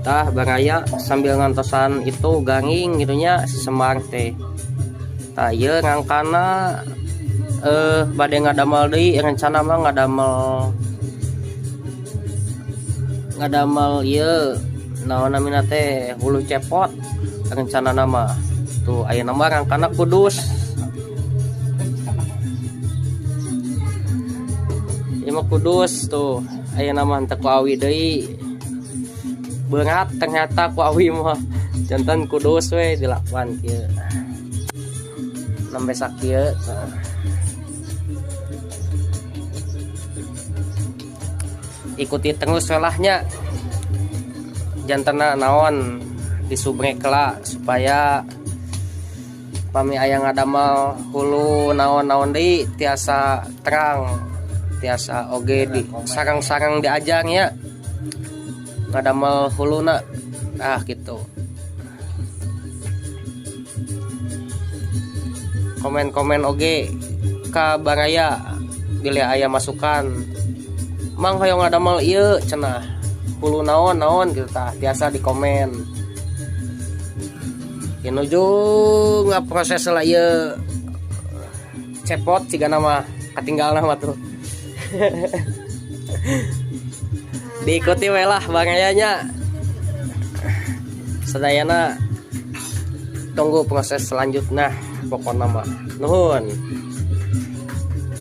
Tah baraya sambil ngantosan itu garing gitunya si Semar teh. Tah ieu rangkana bade ngadamel deui, rencana mah ngadamel ieu naon namina teh hulu cepot rencana nama. Tuh ayeuna mah rangkana kudus. Ieu mah kudus tuh ayeuna mah teu ku awi deui. Berat ternyata ku awi mah jantan kudus we dilakuan kieu. Nembe sakieu. Ikuti terus welahnya. Jantena naon disubrek lah supaya pami aya ngadamel hulu naon-naon deui tiasa terang, tiasa oge di sarang-sarang diajarnya ngadamel huluna. Ah gitu. Komen-komen oge ka baraya bilih aya masukan. Mang hoyong ngadamel ieu cenah hulu naon-naon gitu tah tiasa di komen. Nuju ngaproses lah ieu cepot cigana mah katinggalna mah tuh. Diikuti we lah barayanya. Sadayana tunggu proses selanjutnya pokokna mah. Nuhun.